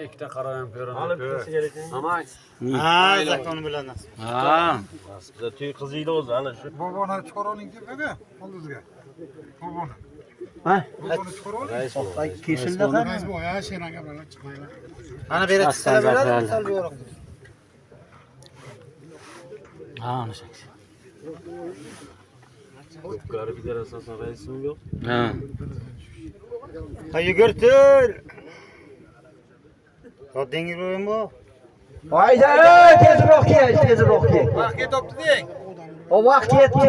Ikkita qaro ham ko'rinadi. Mamay. Ha, zakon bilan nasib. Ha. Biza tuy qiziydi o'zi ana shu. Boboni chiqarib oling deb oldingizga. Boboni. Ha? Boboni chiqarib oling. Kesildi qani? Ana beri chiqsa beradi, sal bu yoqqa. Ha, ana shaksi. Ko'pkari federatsiyasining raisimi yo'q. Ha. Ha, yugurtir. Dengiz bo'yim bu. Hayda, tezroq kel, tezroq kel. Vaqt ketibdi deng. O vaqt yetdi.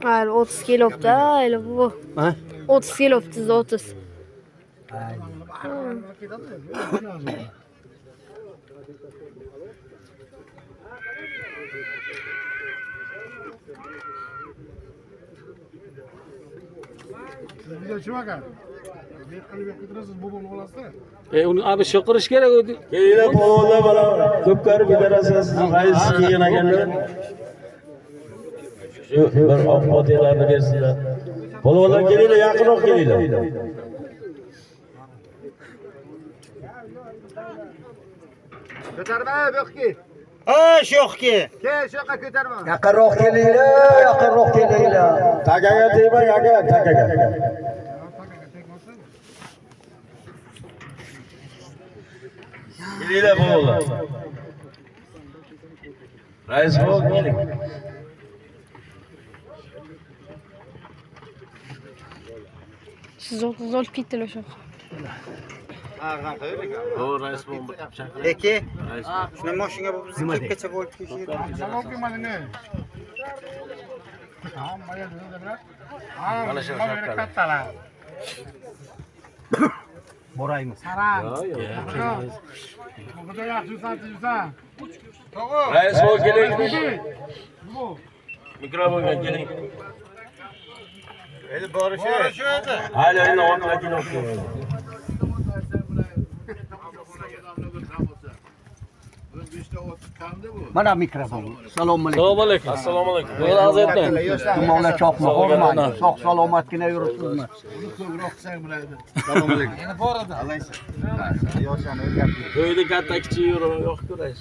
Hali 30 kelibdi, hali bu. Ha? 30 kelibdi, 30. Uni abi shoqirish kerak edi. Kelinglar polvonlar mana Ko'pkari federatsiyasining raisi kelgan ekanlar. Shu bir oq fotihalarni bersinlar. Polvonlar kelinglar, yaqinroq kelinglar. Ko'tarma bu yoqqa. Ha, shu yoqqa. Kel, shu yoqqa ko'tarma. Yaqinroq kelinglar, yaqinroq kelinglar. Takaga tegmang aka, takaga. Kelinglar polvonlar. Rais bo'l, keling. Siz 30 olib ketdilar o'sha yoqqa. O rais bo'l bir chaqir. Eki. Rais. Shuni mashinaga bu bizni kepkacha bo'lib ketishdi. Mana shu shapkali. Boraymiz. Rais bo'l, keling. Mikrofonga keling. Endi borishi. Borishi edi. Hali endi otlar kelyapti. Mana mikrofon. Assalomu alaykum. Assalomu alaykum. Assalomu alaykum. Tumonlar chopma, hormang. Sog' salomatgina yuribsizmi? To'yda katta kichik yo'q-ku rais.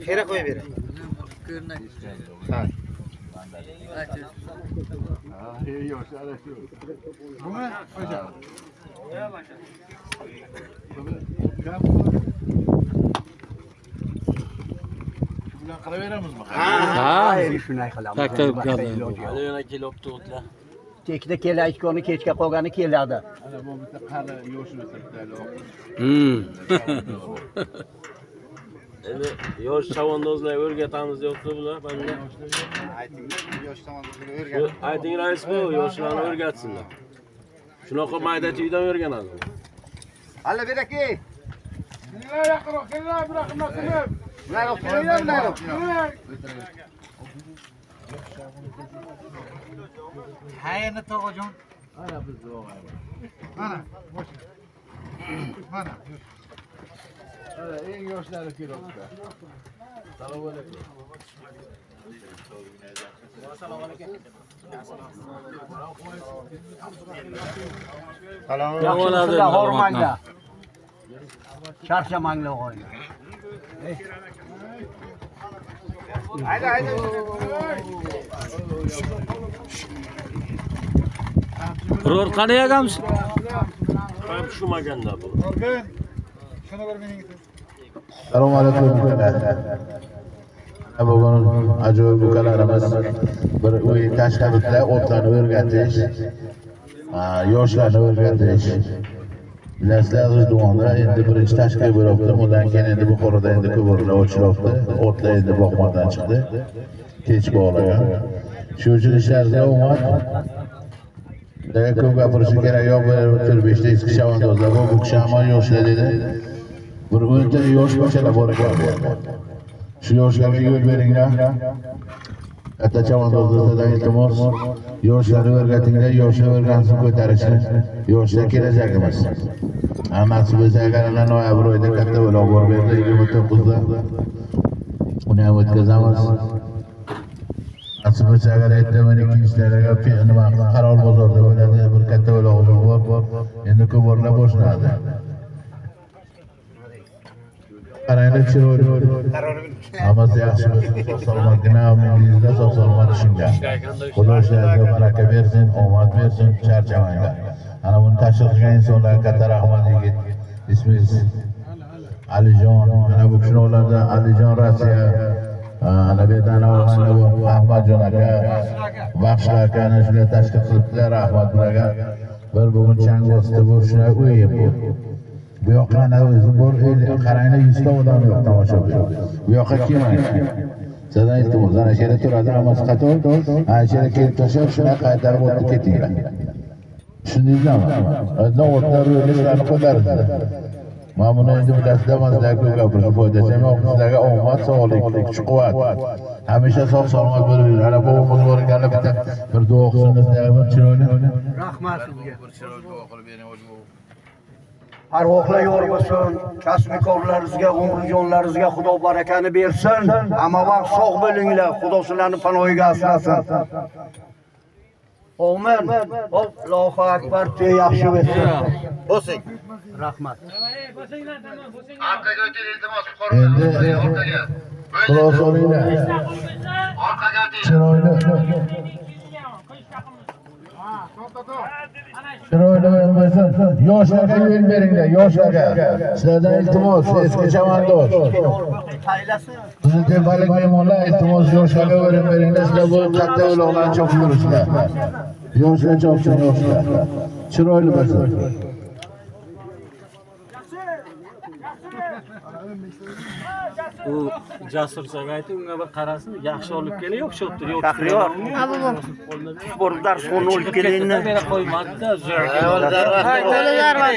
Xira qo'yib ber. Buni o'sha. Ha. Endi shunday qilamiz. Takta Boshqa iloji yo'q. Hali yana kelyapti o'tlar. Tekda kelayotgani kechga qolgani keladi. Endi yosh chavandozlar o'rgatamiz deyapti bular banda. Ayting, yosh tomondagi o'rgan. Ayting rais bu yoshlarni o'rgatsinlar. Shunaqa mayda tuydan o'rganadi. Hali beraki. Kelinglar yaqinroq, kelinglar, bu yoqqa qilib. Bular kelinglar, bular. Ha, endi tog'ajon. Mana bizni Mana, bosh. Mana. Mana eng yoshlari kelyapti. Assalomu alaykum. Yaxshimisizlar, hormanglar. Charchamanglar og'ayni. Hayda, hayda. Biror qani akamiz? Ham tushmaganda bu. Organ. Shuni bir mening. Assalomu alaykum. Bugun ajoyib ukalarimiz bir o'yin tashlabdilar, otlarni o'rgatish, yoshlarni o'rgatish. Bilasizlar, G'ijduvonda endi birinchi tashkil bo'lyapti. Undan keyin endi Buxoroda endi ko'p o'rinlar ochilyapti. Otlar endi bog'mondan chiqdi. Kech bog'lagan. Shu uchun ishlaringizga omad. Lekin ko'p gapirishi kerak yo'q. Bir 4-5 ta eski chavandozlar bor. Bu kishi hamon yoshlar dedi. Bir 10 ta yosh bachalar bor ekan bu yerda. Shu yoshlarga yo'l beringlar. Katta chavandozlardan iltimos, yoshlarni o'rgatinglar, yoshlar o'rgansin ko'tarishni. Yoshlar kelajagimiz. Nasib bo'lsa agar ana noyabr oyida katta uloq bor bu yerda 29da. Uni ham o'tkazamiz. Nasib bo'lsa agar ertaman ikkinchilarga nima Qarol bozorda bo'ladi, bir katta ulog'imiz bor. Endi ko'p o'rinlar boshlanadi. Qaranglar chiroyli. Hammasi yaxshi bo'lsin, sog' salomatgina, umringizda sog' salomat tushinglar. Xudo ishlaringizga baraka bersin, omad bersin, charchamanglar. Ana buni tashkil qilgan insonlarga katta rahmat yigit. Ismingiz Alijon, ana bu kishini ularda Alijon Rossiya, ana bu yerda ana bu Ahmadjon aka, Baxshlar aka ana shular tashkil qilibdilar, rahmat ularga. Bir bugun chang bosdi, bu shunday o'yin bu. Bu yoqqa ana o'zi bor, qaranglar 100 ta odam yo'q tomoshabin. Bu yoqqa kelmang. Sizdan iltimos, ana shu yerda turadi, hammasi qator. Ana shu yerga kelib tashlab, shunday qaytarib o'tib ketinglar. Tushundingizmi? Endi otlar ro'yni qo'llaringizda. Mana buni endi bilasizlar, man sizlarga ko'p gapirishni foydasi ham yo'q. Sizlarga omad, sog'lik, kuch-quvvat. Hamisha sog' salomat bo'lib yuring. Ana bobomuz bor ekanlar, bitta bir duo qilsin sizlarga bir chiroyli. Rahmat sizga. Arvohlar yor bo'lsin, kasb-korlaringizga, umrjonlaringizga Xudo barakani bersin. Hamma vaqt sog' bo'linglar, Xudo sizlarni panohiga asrasin. Amin. Allohu akbar, yaxshi bo'lsin. Bosing. Rahmat. Orqaga o'ting iltimos, Endi quloq solinglar. Orqaga o'ting. Chiroyli. Chiroyli o'yin bo'lsin. Yoshlarga yo'l beringlar, yoshlarga. Sizlardan iltimos, eski chavandoz. Qiziltepalik mehmonlar, iltimos yoshlarga o'rin beringlar. Sizlar bu katta uloqlarni chopib yuribsizlar. Yoshlar chopsin, yoshlar. Chiroyli bo'lsin. U Jasurchaga aytib, unga bir qarasin, yaxshi olib keling, o'xshabdir. Yo'q. Shahriyor, Ha bobom. borib darsxona olib kelingni. Bera qo'ymadi-da, Qo'lilar var.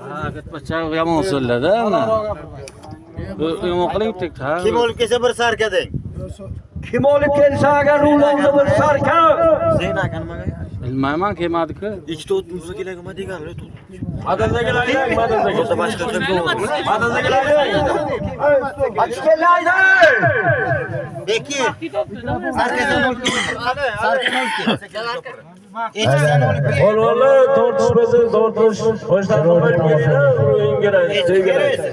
Ha, bitmacha yomon so'zlar-da. Yomon qiling tek. Ha. Kim olib kelsa bir sarka deng. Kim olib kelsa agar uloqni bir sarka. Bilmayman, kelmadi-ku. Ikkita o't muzakiraga nima deganlar? Madadagilar, madadagilar. Boshqa Madadagilar. Aç keldi. Beki. Sarkadan olib kel. Sarkani olib kel. Echkisini olib kel. Polvonlar tortishmasin, tortish. Qo'shlar olib kelinglar, o'yinga keladi.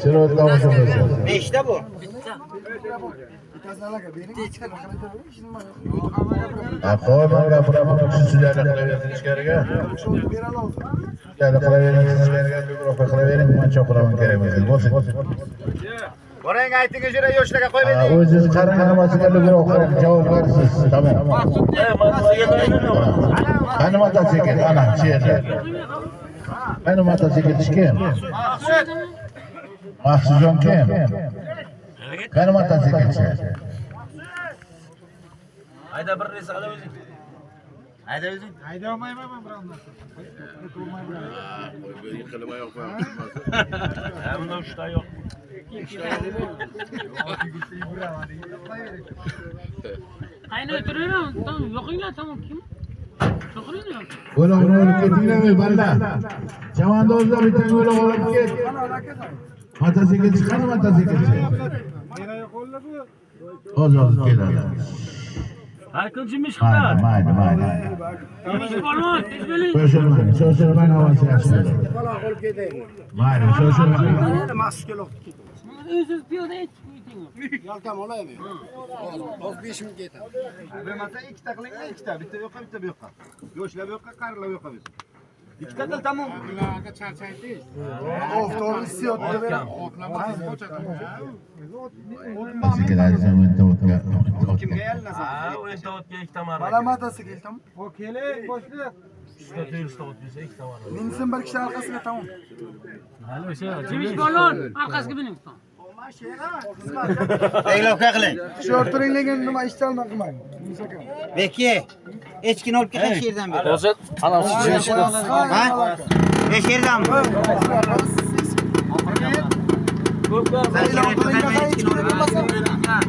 Chiroyli tomosha bo'lsin. Nechta bu? Qo'y, man gapiraman, bu kishi sizlarni qilaversin ichkariga. Sizlarni qilavering, ichkariga mikrofon qilavering, man chopiraman kerak bo'lsa. Bo'lsin. Boring ayting o'sha yoshlarga qo'yib bering. O'zingiz qarang, hammasiga lugroq qiling, javobgarsiz. Tamom. Qani mototsikl, ana shu yerda. Qani mototsiklchi kim? Mahsudjon kim? Qani mototsiklchi? Hayda bir risala o'zing. Hayda o'zing. Ha, bunda uchta yo'q. Qayna o'tiraveramiz, tamom, yoqinglar, tamom, kim? Chaqiringlar. O'log'ini olib ketinglar, ey balla. Chavandozlar bittang o'log' olib ket. Mototsiklchi qani mototsiklchi? Hozir hozir keladi. Har kun jimish Mayli, qilar. mayli, mayli. Jimish polvon, tez bo'ling. Shoshilmang, shoshilmang, hammasi yaxshi bo'ladi. Mayli, shoshilmang. O'zingiz piyoda aytib ketinglar. Bo'lmasa ikkita qilinglar, ikkita. Bitta bu yoqqa, bitta bu yoqqa. Yoshlar bu yoqqa, qarilar bu yoqqa bo'lsin. Ikkita qil tamom. Mototsikl aytsam, o'nta o'tga, o'nta o'tga. Kimga yalinasan? Ha, o'nta o'tga ikkita marra. Bana mototsikl tamam. O keling, boshliq. Uchta to'rtta o't bo'lsa ikkita marra. Minsin bir kishi arkasına tamam. Hali o'sha Jimish polvon, orqasiga bining. Reglovka qiling. Tishortiring lekin nima ishtalma qilmang. Beki. Echkini olib kel shu yerdan beri. Hozir ana shu jimish Ha? Besh yerdanmi? Ko'p Sen kerak, echkini olib kel.